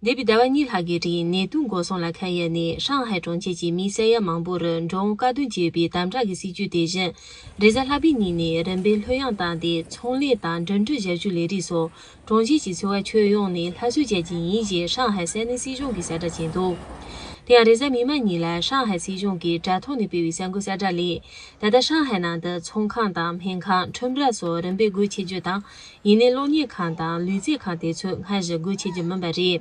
འདས་པའི་ཟླ་བ་གཉིས་ལྷག་གི་རིང་ནད་དུག་འགོག་སྲུང་ལ་ཁ་གཡར་ནས། ཧྲང་ཧའེ་གྲོང་ཁྱེར་གྱི་མི་ས་ཡ་མང་པོར་འགྲོ་འོང་བཀག་སྡོམ་བྱས་པའི་དམ་དྲག་གི་སྲིད་ཇུས་དེ་བཞིན། རེས་གཟའ་ལྷག་པའི་ཉིན་ནས་རིམ་པས་ལྷོད་ཡངས་བཏང་སྟེ། ཚོང་ལས་དང་འགྲིམ་འགྲུལ་ཞབས་ཞུ་ལས་རིགས་སོགས་གྲོང་ཁྱེར་གྱི་འཚོ་བ་ཁྱོན་ཡོངས་ནས་སླར་གསོ་བྱ་རྒྱུ་ཡིན་ཞེས་ཧྲང་ཧའེ་ས་གནས་སྲིད་གཞུང་གིས་གསལ་བསྒྲགས་བྱས་འདུག། དེ་ཡང་རེས་གཟའ་མིག་དམར་ཉིན་ལ་ཧྲང་ཧའེ་སྲིད་གཞུང་གིས་དྲ་ཐོག་ནས་སྤེལ་བའི་གསར་འགོད་གསལ་བསྒྲགས་ལས། ད་ལྟ་ཧྲང་ཧའེ་ནང་དུ་ཚོང་ཁང་དང་སྨན་ཁང་། ཁྲོམ་ར་སོགས་རིམ་པས་སྒོ་ཕྱེ་རྒྱུ་དང་། ཡིན་ནའི་གློག་བརྙན་ཁང་དང་ལུས་རྩལ་ཁང་དེ་ཚོ་སྔར་བཞིན་སྒོ་ཕྱེ་རྒྱུ་མིན་པ་རེད།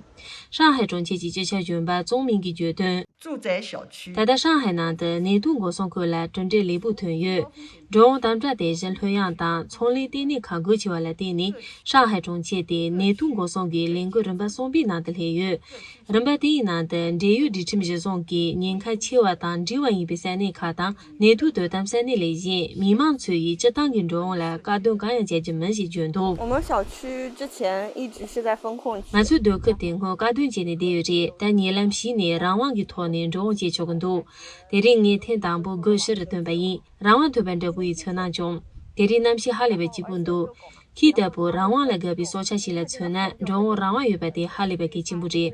ཧྲང་ཧའེ་གྲོང་ཁྱེར་གྱི་སྤྱི་ཁྱབ་གཞོན་པ་ཙོང་མིང་གིས་བརྗོད་དོན། 住宅小区 ད་ལྟ་ཧྲང་ཧའེ་ནང་དུ་ནད་དུག་འགོག་སྲུང་ཁུལ་ལ་གྲུབ་འབྲས་ལེགས་པོ་ཐོན་ཡོད། འགྲོ་འོང་དམ་དྲག་དེ་བཞིན་ལྷོད་ཡངས་དང་། ཚོང་ལས་ལྟེ་གནས་ཁག་སྒོ་ཕྱེ་བ་ལ་བརྟེན་ནས། ཧྲང་ཧའེ་གྲོང་ཁྱེར་དེ་ནད་དུག་འགོག་སྲུང་གི་ལས་འགུལ་རིམ་པ་གསུམ་པའི་ནང་དུ་སླེབས་ཡོད། རིམ་པ་དེའི་ནང་དུ་འབྲེལ་ཡོད་སྒྲིག་ཁྲིམས་གཞིར་བཟུང་གིས་ཉེན་ཁ་ཆེ་བ་དང་འབྲེལ་བ་ཡིན་པའི་ས་གནས་ཁག་དང་། ནད་དུག་དོ་དམ་ས་གནས་ལས་གཞན། མི་མང་ཚོ་ཡིས་སྤྱིར་བཏང་གི་འགྲོ་འོང་ལ་བཀག་སྡོམ་གང་ཡང་བྱ་རྒྱུ་མིན་ཞེས་བརྗོད་འདུག། 我们小区之前一直是在封控期。 ང་ཚོའི་སྡོད་ཁུལ་དེ་སྔོན་བཀག་སྡོམ་བྱས་ནས་བསྡད་ཡོད་རེད། ད་ཉེ་ལམ་ཞིག་ནས་རང་དབང་གི་ཐོག་ནས་འགྲོ་འོང་བྱེད་ཆོག་གི་འདུག། དེ་རིང་ངས་ཐེངས་དང་པོ་སྒོ་ཕྱིར་བཏོན་པ་ཡིན། རང་དབང་ཐོབ་པ་འདྲ་པོ་ཡི་ཚོར་སྣང་བྱུང་། དེ་རིང་གནམ་གཤིས་ཧ་ལས་པའི་སྐྱིད་པོ་འདུག། ཁྱེད་ལྟ་བུ་རང་དབང་ལ་དགའ་བའི་སྲོག་ཆགས་ཤིག་ལ་མཚོན་ན། འགྲོ་འོང་རང་དབང་ཡོད་པ་དེ་ཧ་ལས་པའི་གལ་ཆེན་པོ་རེད།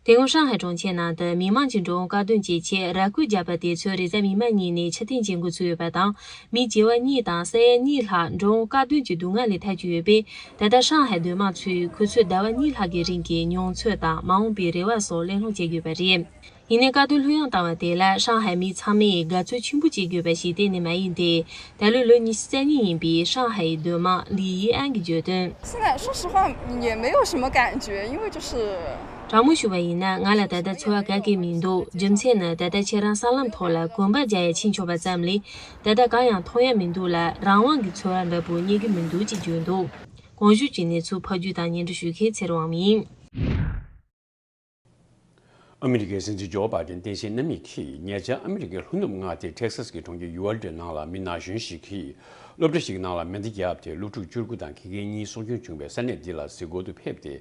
དེ་སྔོན་ཧྲང་ཧའེ་གྲོང་ཁྱེར་ནང་དུ་མི་མང་གྱི་འགྲོ་འོང་བཀག་སྡོམ་བྱེད་ཆེད་ར་སྐུལ་བརྒྱབ་པ་དེ་ཚོས་རེས་གཟའ་མིག་དམར་ཉིན་ནས་ཕྱིར་འཐེན་བྱེད་འགོ་ཚུགས་ཡོད་པ་དང་། མི་བྱེ་བ་གཉིས་དང་ས་ཡ་གཉིས་ལྷག་འགྲོ་འོང་བཀག་སྡོམ་གྱི་སྡུག་བསྔལ་ལས་ཐར་གྱི་ཡོད་པས། ད་ལྟ་ཧྲང་ཧའེ་སྡོད་དམངས་ཚོས་ཁོ་ཚོས་ཟླ་བ་གཉིས་ལྷག་གི་རིང་གི་མྱོང་ཚོར་དང་མ་འོངས་པའི་རེ་བ་སོགས་གླེང་སློང་བྱེད་དགོས་པ་རེད། ཡིན་ནའི་བཀག་སྡོམ་ལྷོད་ཡངས་བཏང་བ་དེ་ལ་ཧྲང་ཧའེ་མི་ཚང་མས་དགའ་ཚོར་ཆེན་པོ་བྱེད་དགོས་པ་ཞིག་གཏན་ནས་མ་ཡིན་ཏེ། ད་ལོའི་ལོ་ཉི་ཤུ་རྩ་གཉིས་ཡིན་པའི་ཧྲང་ཧའེ་ཡི་སྡོད་དམངས་ལི་ཡི་ཨན་གྱིས་བརྗོད་དོན། 现在说实话也没有什么感觉，因为就是 དྲང་མོ་ཞུ་བ་ཡིན་ན། ང་ལ་ད་ལྟ་ཚོར་བ་ག་གེ་མི་འདུག། རྒྱུ་མཚན་ནི། ད་ལྟ་ཁྱེད་རང་སྲང་ལམ་ཐོག་ལ་གོམ་པ་རྒྱག་ཡ་ཕྱིན་ཆོག་པ་ཙམ་ལས། ད་ལྟ་གང་ཡང་མཐོང་ཡ་མི་འདུག་ལ། རང་དབང་གི་ཚོར་བ་འདྲ་པོ་རྙེད་ཀྱི་མི་འདུག་ཅེས་བརྗོད་འདུག། གོང་ཞུས་ཀྱི་གནས་ཚུལ་ཕབ་སྒྱུར་དང་སྙན་སྒྲོན་ཞུ་མཁན་ཚེ་རིང་དབང་མོ་ཡིན། ཨ་མི་རི་ཀའི་སྲིད་འཛིན་ཇོ་བྷའི་ཌེན་སྟངས་དཔྱལ་རྣམ་གཉིས་ཀྱིས། ཉེ་ཆར་ཨ་མི་རི་ཀའི་ལྷོ་ནུབ་མངའ་སྡེ་ཊེག་སཱས་ཀྱི་གྲོང་ཁྱེར་ཡུ་ཝལ་ཌེ་ནང་ལ་མི་ན་གཞོན་ཞིག་གིས་སློབ་གྲྭ་ཞིག་ནང་ལ་མེ་མདའ་བརྒྱབ་སྟེ། སློབ་ཕྲུག་བཅུ་དགུ་དང་དགེ་རྒན་གཉིས་སྲོག་སྐྱོན་བྱུང་བའི་ས་གནས་འདི་ལ་གཟིགས་སྐོར་དུ་ཕེབས་ཏེ།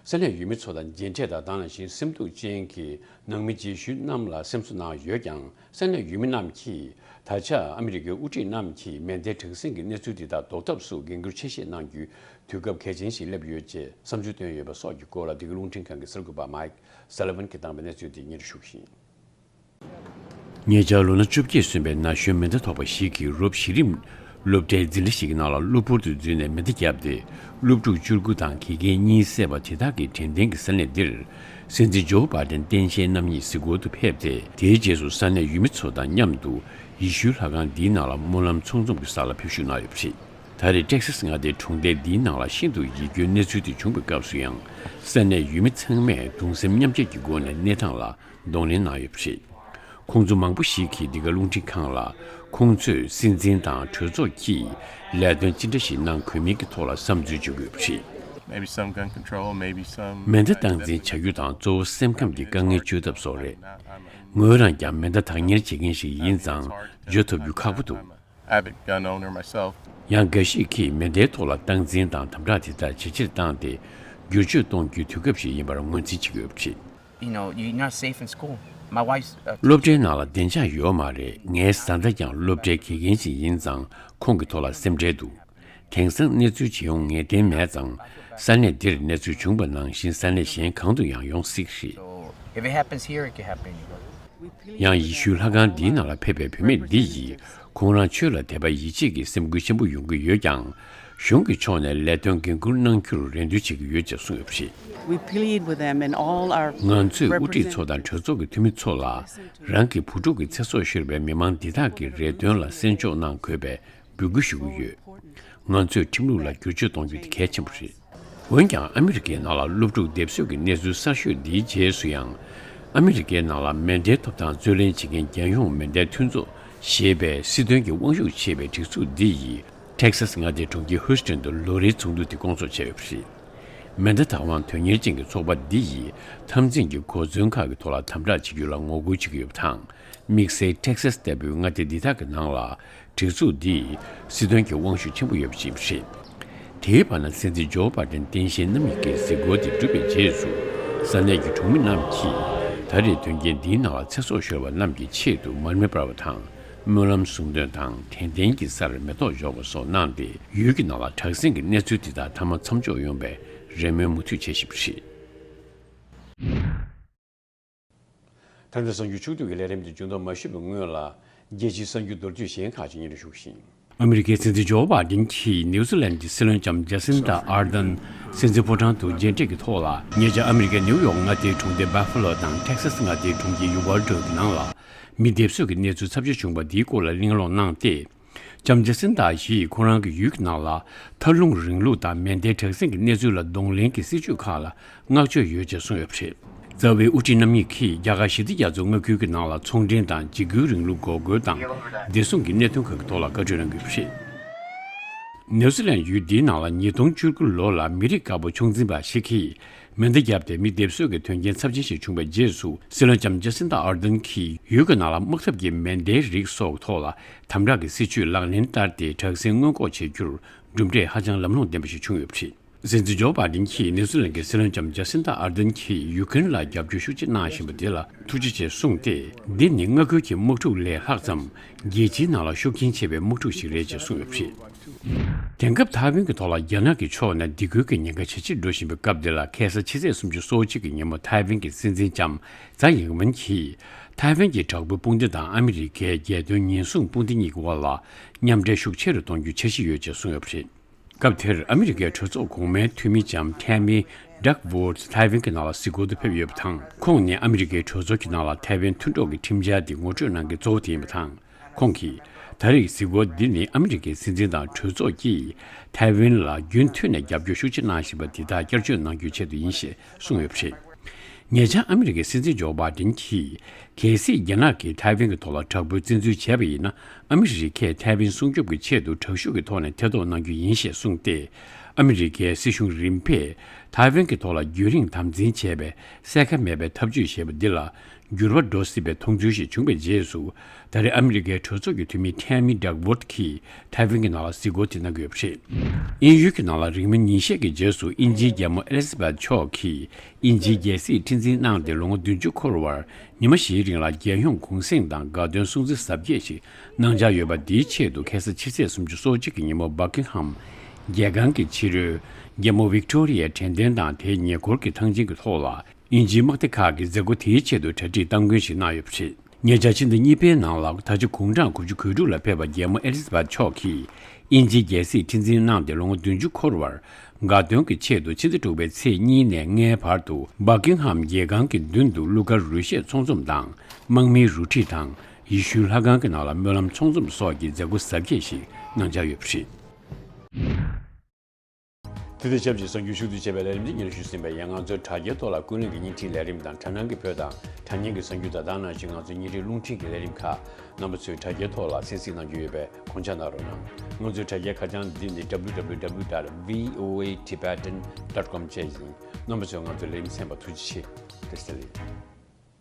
ས་གནས་ཡུལ་མི་ཚོ་དང་མཇལ་འཕྲད་དང་། དེ་ནང་བཞིན་སེམས་སྡུག་ཅན་གྱི་ནང་མི་རྗེས་ཤུལ་རྣམས་ལ་སེམས་གསོ་གནང་ཡོད་ཀྱང་། ས་གནས་ཡུལ་མི་རྣམས་ཀྱིས་ད་ཆ་ཨ་མི་རི་ཀའི་དབུ་ཁྲིད་རྣམས་ཀྱིས་མེ་མདའི་གྲང་ཟིང་གི་གནས་ཚུལ་འདི་དག་ཟློག་ཐབས་སུ་འགན་འཁུར་ཆེ་བཞེས་གནང་རྒྱུའི་དུས་སྐབས་གལ་ཆེན་ཞིག་སླེབས་ཡོད་ཅེས་བསམ་ཚུལ་བཏོན་ཡོད་པ་སོགས་ཀྱི་སྐོར་ལ། འདི་ག་རླུང་འཕྲིན་ཁང་གི་གསར་འགོད་པ་མའིག་སཱ་ལི་ཝན་གྱིས་བཏང་བའི་གནས་ཚུལ་དེ་སྙན་ཞུ་ཞུ་གི་ཡིན། ཉེ་ཆར་ལོ་ན་བཅོ་བརྒྱད་སོན་པའི་ན་གཞོན་མེ་མདའ་ཐོགས་པ་ཞིག་གིས་རོབ་གཞི་རིམ་སློབ་གྲྭའི་འཛིན་གྲྭ་ཞིག་གི་ནང་ལ་གློ་བུར་དུ་འཛུལ་ནས་མེ་མདའ་བརྒྱབ་སྟེ། སློབ་ཕྲུག་བཅུ་དགུ་དང་དགེ་རྒན་གཉིས་བསད་པ་དེ་དག་གི་དྲན་རྟེན་གྱི་ས་གནས་འདིར། སྲིད་འཛིན་ཇོ་བྷ་དན་སྟངས་དཔྱལ་རྣམ་གཉིས་གཟིགས་སྐོར་དུ་ཕེབས་ཏེ། དེའི་རྗེས་སུ་ས་གནས་ཡུལ་མི་ཚོ་དང་མཉམ་དུ་ཡེ་ཤུའི་ལྷ་ཁང་འདིའི་ནང་ལ་སྨོན་ལམ་ཚོགས་འཛོམས་ཀྱི་ས་ལ་ཕེབས་བཞུགས་གནང་ཡོད་པ་རེད། ད་རེས་ཊེག་སཱས་མངའ་སྡེའི་གྲོང་རྡལ་འདིའི་ནང་ལ་ཤིན་ཏུ་ཡིད་སྐྱོའི་གནས་ཚུལ་དེ་བྱུང་བའི་སྐབས་སུ་ཡང་། ས་གནས་ཡུལ་མི་ཚང་མས་གདུང་སེམས་མཉམ་སྐྱེད་ཀྱི་སྒོ་ནས་གནས་སྟངས་ལ་གདོང་ལེན་གནང་ཡོད་པ་རེད། ཁོང་ཚོ་མང་པོ་ཞིག་གིས་འདི་ག་རླུང་འཕྲིན་ཁང་ལ། ཁོང་ཚོས་སྲིད་འཛིན་དང་གྲོས་ཚོགས་ཀྱིས་ལས་དོན་ཅི་འདྲ་ཞིག་གནང་དགོས་མིན་གྱི་ཐོག་ལ་བསམ་ཚུལ་བརྗོད་ཀྱི་ཡོད་པ་རེད། Maybe some gun control, maybe some མེ་མདའ་སྟངས་འཛིན་བྱ་རྒྱུ་དང་གཙོ་བོ་སེམས་ཁམས་ཀྱི་དཀའ་ངལ་བཅོས་ཐབས་སོགས་རེད། ངོས་རང་ཀྱང་མེ་མདའ་བདག་གཉེར་བྱེད་མཁན་ཞིག་ཡིན་ཙང་བརྗོད་ཐུབ་རྒྱུ་ཁག་པོ་འདུག avid gun owner myself. ཡང་འགའ་ཞིག་གིས་མེ་མདའི་ཐོག་ལ་སྟངས་འཛིན་དང་དམ་དྲག་དེ་དག་ཇེ་ཆེར་བཏང་སྟེ། བསྒྱུར་བཅོས་གཏོང་རྒྱུའི་དུས་སྐབས་ཤིག་ཡིན་པར་ངོས་འཛིན་བྱེད་ཀྱི་ཡོད་པ་རེད། You know, you're not safe in school. My wife's a སློབ་གྲྭའི་ནང་ལ་བདེ་འཇགས་ཡོད་མ་རེད། ངའི་བཟའ་ཟླ་ཀྱང་སློབ་གྲྭའི་དགེ་རྒན་ཞིག་ཡིན་ཙང་ཁོང་གི་ཐོག་ལ་སེམས་ཁྲལ་འདུག་དེང་སང་གནས་ཚུལ་ཇི་ཡོང་ངེས་གཏན་མེད་ཙང་། ས་གནས་འདིར་གནས་ཚུལ་བྱུང་བ་ནང་བཞིན་ས་གནས་གཞན་གང་དུ་ཡང་ཡོང་སྲིད་རེད། So, if it happens here, it can happen anywhere. ཡང་ཡེ་ཤུའི་ལྷ་ཁང་འདིའི་ནང་ལ་ཕེབས་པའི་བུད་མེད་འདི་ཡིས་ཁོང་རང་ཆོས་ལ་དད་པ་ཡིད་ཆེས་ཀྱི་སེམས་འགུལ་ཆེན་པོ་ཡོང་གི་ཡོད་ཀྱང་། གཞུང་གི་ཕྱོགས་ནས་ལས་དོན་འགན་འཁུར་གནང་རྒྱུར་རེ་འདུན་བྱེད་ཀྱི་ཡོད་ཅེས་གསུངས་ཡོད་པ་རེད། We plead with them and all our ང་ཚོས་དབུ་ཁྲིད་ཚོ་དང་གྲོས་ཚོགས་ཀྱི་འཐུས་མི་ཚོ་ལ། རང་གི་བུ་ཕྲུག་གི་ཚེ་སྲོག་ཤོར་བའི་མི་མང་འདི་དག་གི་རེ་འདུན་ལ་གསན་འཇོག་གནང་དགོས་པའི་འབོད་སྐུལ་ཞུ་གི་ཡོད། ང་ཚོས་ཁྲིམས་ལུགས་ལ་བསྒྱུར་བཅོས་གཏོང་རྒྱུ་དེ་གལ་ཆེན་པོ་རེད། འོན་ཀྱང་ཨ་མི་རི་ཀའི་ནང་ལ་སློབ་ཕྲུག་སྡེབ་གསོད་ཀྱི་གནས་ཚུལ་གསར་ཤོས་འདིའི་རྗེས་སུ་ཡང་། ཨ་མི་རི་ཀའི་ནང་ལ་མེ་མདའི་ཐོབ་ཐང་རྩོད་ལེན་བྱེད་མཁན་རྒྱལ་ཡོངས་མེ་མདའི་མཐུན་ཚོགས་ཞེས་པའི་སྲིད་དོན་གྱི་དབང་ཤུགས་ཆེ་བའི་སྒྲིག་འཛུགས་འདི་ཡིས་ཊེག་སཱས་མངའ་སྡེའི་གྲོང་ཁྱེར་ཧུའུ་སི་ཊོན་དུ་ལོ་རེའི་ཚོགས་འདུ་དེ་སྐོང་ཚོགས་བྱས་ཡོད་པ་རེད། མེ་མདའ་བདག་དབང་དོན་གཉེར་ཅན་གྱི་ཚོགས་པ་འདི་ཡིས་འཐབ་འཛིང་གི་གོ་མཚོན་ཁག་གི་ཐོག་ལ་དམ་དྲག་བྱེད་རྒྱུ་ལ་ངོ་རྒོལ་བྱེད་ཀྱི་ཡོད་པ་དང་། དམིགས་བསལ་ཊེག་སཱས་ལྟ་བུའི་མངའ་སྡེ་འདི་དག་གི་ནང་ལ། སྒྲིག་འཛུགས་འདིས་སྲིད་དོན་གྱི་དབང་ཤུགས་ཆེན་པོ་ཡོད་པ་ཞིག་ཡིན་པ་རེད། དེའི་བར་ན་སྲིད་འཛིན་ཇོ་བྷ་དན་སྟངས་དཔྱལ་རྣམ་གཉིས་ཀྱི་གཟིགས་སྐོར་དེ་གྲུབ་པའི་རྗེས་སུ། ས་གནས་ཀྱི་གྲོང་མི་རྣམས་ཀྱིས་ད་རེས་དོན་རྐྱེན་འདིའི་ནང་ལ་ཚེ་སྲོག་ཤོར་བ་རྣམས་ཀྱི་ཆེད་དུ་མར་མེ་སྤར་བ་དང་། སྨོན་ལམ་གསུང་འདོན་དང་དྲན་རྟེན་གྱི་སར་མེ་ཏོག་འཇོག་པ་སོགས་གནང་སྟེ། ཡུལ་གྱི་ནང་ལ་དྲག་ཟིང་གི་གནས་ཚུལ་དེ་དག་མཐའ་མ་མཚམས་འཇོག་ཡོང་བའི་རེ་སྨོན་མུ་མཐུད་བྱེད་བཞིན་པ་རེད། ད་ལྟ་གསར་འགྱུར་ཕྱོགས་བསྡུས་ཀྱི་ལས་རིམ་འདི་མཇུག་བསྡོམས་མ་ཞུས་པའི་སྔོན་ལ། རྒྱལ་སྤྱིའི་གསར་འགྱུར་མདོར་བསྡུས་གཞན་ཁག་ཅིག་སྙན་སྒྲོན་ཞུ་གི་ཡིན། ཨ་མི་རི་ཀའི་སྲིད་འཛིན་ཇོ་བྷ་དིན་གྱིས་ནིའུ་ཛི་ལན་གྱི་སྲིད་བློན་ལྕམ་ཇ་སིན་ཏ་ཨར་དན་སྲིད་འཛིན་ཕོ་བྲང་དུ་མཇལ་འཕྲད་ཀྱི་ཐོག་ལ། ཉེ་ཆར་ཨ་མི་རི་ཀའི་ནིའུ་ཡོག་མངའ་སྡེའི་གྲོང་སྡེ་བྷ་ཕ་ལོ་དང་ཊེག་སཱས་མངའ་སྡེའི་གྲོང་ཁྱེར་ཡུ་ཝར་ཌོ་གི་ནང་ལ། མི་སྡེབ་གསོད་ཀྱི་གནས་ཚུལ་ཚབས་ཆེ་བྱུང་བ་འདིའི་སྐོར་ལ་གླེང་སློང་གནང་སྟེ། ལྕམ་ཇ་སིན་ཏ་ཡིས་ཁོ་རང་གི་ཡུལ་གྱི་ནང་ལ། མཐའ་ལྷུང་རིང་ལུགས་དང་མེ་མདའི་དྲག་ཟིང་གི་གནས་ཚུལ་ལ་གདོང་ལེན་གྱི་སྲིད་བྱུས་ཁག་ལ་བསྔགས་བརྗོད་ཡོད་ཅེས་གསུངས་ཡོད་པ་རེད། རྩ་བའི་དབུ་ཁྲིད་རྣམ་གཉིས་ཀྱིས་རྒྱ་གར་ཞི་བདེ་རྒྱ་མཚོ་མངའ་ཁུལ་གྱི་ནང་ལ་ཚོང་འབྲེལ་དང་འཇིགས་སྐུལ་རིང་ལུགས་འགོག་རྒོལ་དང་། བདེ་སྲུང་གི་གནད་དོན་ཁག་གི་ཐོག་ལ་བཀའ་འཁྲོལ་གནང་གི་ཡོད་པ་རེད། ནེའུ་ཛི་ལན་ཡུལ་འདིའི་ནང་ལ་ཉིས་སྟོང་བཅུ་དགུ་ལོ་ལ་མི་རིགས་དཀར་པོ་ཕྱོགས་འཛིན་པ་ཞིག་གིས། མེ་མདའ་བརྒྱབ་སྟེ་མི་སྡེབ་གསོད་ཀྱི་དོན་རྐྱེན་ཚབས་ཆེན་ཞིག་བྱུང་བའི་རྗེས་སུ། སྲིད་བློན་ལྕམ་ཇ་སིན་ཏ་ཨར་དན་གྱིས་ཡུལ་གྱི་ནང་ལ་དམག་འཐབ་ཀྱི་མེ་མདའི་རིགས་སོགས་ཐོག་ལ་དམ་དྲག་གི་སྲིད་བྱུས་ལག་ལེན་བསྟར་ཏེ། དྲག་ཟིང་སྔོན་འགོག་བྱེད་རྒྱུར་གྲུབ་འབྲས་ཧ་ཅང་ལམ་ལྷོང་ལྡན་པ་ཞིག་བྱུང་ཡོད་པ་རེད། སྲིད་འཛིན་ཇོ་བྷ་དིན་གྱིས་ནེ་ཛི་ལན་གྱི་སྲིད་བློན་ལྕམ་ཇ་སིན་ཏ་ཨར་དན་གྱིས་ཡུ་ཀེ་རེན་ལ་རྒྱབ་སྐྱོར་ཤུགས་ཆེ་གནང་བཞིན་པ་དེ་ལ་ཐུགས་རྗེ་ཆེ་གསུངས་ཏེ། འདི་ནི་མངའ་ཁུལ་གྱི་དམག་འཁྲུག་ལས་ལྷག་ཙམ། རྒྱལ་སྤྱིའི་ནང་ལ་ཤུགས་རྐྱེན་ཆེ་བའི་དམག་འཁྲུག་ཞིག་རེད་ཅེས་གསུངས་ཡོད་པ་རེད། དེང་སྐབས་ཐའེ་ཝན་གྱི་ཐོག་ལ་རྒྱ་ནག་གི་ཕྱོགས་ནས་སྡིགས་སྐུལ་གྱི་ཉེན་ཁ་ཇེ་ཆེར་འགྲོ་བཞིན་པའི་སྐབས་འདི་ལ། ཁ་སང་ཕྱི་ཚེས་སུམ་ཅུ་སོ་གཅིག་གི་ཉིན་མོ་ཐའེ་ཝན་གྱི་སྲིད་འཛིན་ལྕམ་ཙའེ་ཡིང་ཝེན་གྱིས། ཐའེ་ཝན་གྱི་དྲག་པོའི་དཔུང་སྡེ་དང་ཨ་མི་རི་ཀའི་རྒྱལ་དོན་ཉེན་སྲུང་དཔུང་སྡེ་གཉིས་ཀྱི་དབར་ལ་མཉམ་འབྲེལ་ཤུགས་ཆེ་རུ་གཏོང་རྒྱུའི་འཆར་གཞི་ཡོད་ཅེས་གསུངས་ཡོད་པ་རེད། སྐབས་དེར་ཨ་མི་རི་ཀའི་གྲོས་ཚོགས་གོང་མའི་འཐུས་མི་ལྕམ་ཐེ་མི་ཌག་ཝོར་ཐའེ་ཝན་གྱི་ནང་ལ་གཟིགས་སྐོར་དུ་ཕེབས་ཡོད་པ་དང་། ཁོང་ནི་ཨ་མི་རི་ཀའི་གྲོས་ཚོགས་ཀྱི་ནང་ལ་ཐའེ་ཝན་མཐུན་གྲོགས་ཀྱི་ཁྲིམས་འཆར་དེ་ངོ་སྤྲོད་གནང་མཁན་གཙོ་བོ་དེ་ཡིན་པ་དང་། ཁོང་གིས། ད་རེས་གཟིགས་སྐོར་འདི་ནི་ཨ་མི་རི་ཀའི་སྲིད་འཛིན་དང་གྲོས་ཚོགས་ཀྱིས་ཐའེ་ཝན་ལ་རྒྱུན་མཐུད་ནས་རྒྱབ་སྐྱོར་ཤུགས་ཆེ་གནང་བཞིན་པ་དེ་དག་བསྐྱར་བརྗོད་གནང་རྒྱུའི་ཆེད་དུ་ཡིན་ཞེས་གསུངས་ཡོད་པ་རེད། ཉེ་ཆར་ཨ་མི་རི་ཀའི་སྲིད་འཛིན་ཇོ་བྷ་དིན་གྱིས། གལ་སྲིད་རྒྱ་ནག་གིས་ཐའེ་ཝན་གྱི་ཐོག་ལ་དྲག་པོའི་བཙན་འཛུལ་བྱས་པ་ཡིན་ན། ཨ་མི་རི་ཀས་ཐའེ་ཝན་སྲུང་སྐྱོབ་ཀྱི་ཆེད་དུ་དྲག་ཤུགས་ཀྱི་ཐོག་ནས་ཐེ་གཏོགས་གནང་རྒྱུ་ཡིན་ཞེས་གསུངས་ཏེ། ཨ་མི་རི་ཀའི་སྲིད་གཞུང་རིམ་པས་ཐའེ་ཝན་གྱི་ཐོག་ལ་རྒྱུན་རིང་དམ་འཛིན་བྱས་པའི་གསལ་ཁ་མེད་པའི་ཐབས་ཇུས་ཞེས་པ་འདི་ལ། འགྱུར་བ་འགྲོ་སྲིད་པའི་མཐོང་ཚུལ་ཞིག་བྱུང་བའི་རྗེས་སུ། ད་རེས་ཨ་མི་རི་ཀའི་གྲོས་ཚོགས་ཀྱི་འཐུས་མི་ཐེ་མི་ཌག་ཝོར་གྱིས་ཐའེ་ཝན་གྱི་ནང་ལ་གཟིགས་སྐོར་དེ་གནང་གི་ཡོད་པ་རེད། དབྱིན་ཡུལ་གྱི་ནང་ལ་རིང་མིན་ཉིན་ཤས་ཀྱི་རྗེས་སུ་དབྱིན་ཇིའི་རྒྱལ་མོ་ཨེ་ལི་ཛ་བེད་མཆོག་གིས་དབྱིན་ཇིའི་རྒྱལ་སྲིད་ཁྲི་འཛིན་གནང་སྟེ་ལོ་ངོ་བདུན་ཅུ་འཁོར་བར་ཉི་མ་བཞིའི་རིང་ལ་རྒྱལ་ཡོངས་གུང་གསེང་དང་དགའ་སྟོན་སྲུང་བརྩི་གཟབ་རྒྱས་ཤིག་གནང་འཆར་ཡོད་པ་འདིའི་ཆེད་དུ་ཁ་སང་ཕྱི་ཚེས་སོ་གཅིག་གི་ཉིན་མོ་སྦ་ཀིང་ཧམ་རྒྱལ་ཁང་གི་ཕྱི་རོལ་རྒྱལ་མོ་ཝིག་ཏོ་རི་ཡའི་དྲན་རྟེན་དང་དེའི་ཉེ་འཁོར་གྱི་ཐང་ཆེན་གྱི་ཐོག་ལ། དབྱིན་ཇིའི་དམག་སྡེ་ཁག་གི་མཛད་སྒོ་དེའི་ཆེད་དུ་གྲ་སྒྲིག་སྟངས་འགན་ཞིག་གནང་ཡོད་པ་རེད། ཉེ་ཆར་ཕྱི་ཟླ་གཉིས་པའི་ནང་ལ་ད་ཆ་དགུང་གྲངས་དགུ་བཅུ་གོ་དྲུག་ལ་ཕེབས་པ་རྒྱལ་མོ་ཨེ་ལི་ཛ་བྷེཐ་མཆོག་གིས་དབྱིན་ཇིའི་རྒྱལ་སྲིད་ཁྲི་འཛིན་གནང་སྟེ་ལོ་ངོ་བདུན་ཅུ་འཁོར་བར། དགའ་སྟོན་གྱི་ཆེད་དུ་ཕྱི་ཟླ་དྲུག་པའི་ཚེས་གཉིས་ནས་ལྔའི་བར་དུ་སྦག་ཀིང་ཧམ་རྒྱལ་ཁང་གི་མདུན་དུ་གླུ་གར་རོལ་གཞས་ཚོགས་འཛོམས་དང་། དམག་མིའི་རུ་ཁྲིད་དང་། ཡེ་ཤུའི་ལྷ་ཁང་གི་ནང་ལ་སྨོན་ལམ་ཚོགས་འཛོམས་སོགས་ཀྱི་མཛད་སྒོ་གཟབ་རྒྱས་ཤིག་གནང་འཆར་ཡོད་པ་རེད། དེ་དང་ཆབས་ཅིག་གསར་འགྱུར་ཤུགས་བསྡུས་བྱས་པའི་ལས་རིམ་འདི་སྙན་ཞུ་ཟིན་པ་ཡིན། ང་ཚོའི་དྲ་རྒྱའི་ཐོག་ལ་ཀུན་གླེང་གི་བརྙན་འཕྲིན་ལས་རིམ་དང་དྲ་སྣང་གི་བོད་དང་དྲ་བརྙན་གྱི་གསར་འགྱུར་དང་དེ་ནང་བཞིན་ང་ཚོའི་བརྙན་འཕྲིན་རླུང་འཕྲིན་གྱི་ལས་རིམ་ཁག་རྣམ་པ་ཚོས་དྲ་རྒྱའི་ཐོག་ལ་གསན་གཟིགས་གནང་རྒྱུ་ཡོད་པས་དགོངས་འཇགས་གནང་རོགས་གནང་། ང་ཚོའི་དྲ་རྒྱའི་ཁ་བྱང་འདི་ནི་www dot voatibetan dot com བཅས་ཡིན། རྣམ་པ་ཚོས་ང་ཚོའི་ལས་རིམ་གསན་པར་ཐུགས་རྗེ་ཆེ། བཀྲ་ཤིས་བདེ་ལེགས།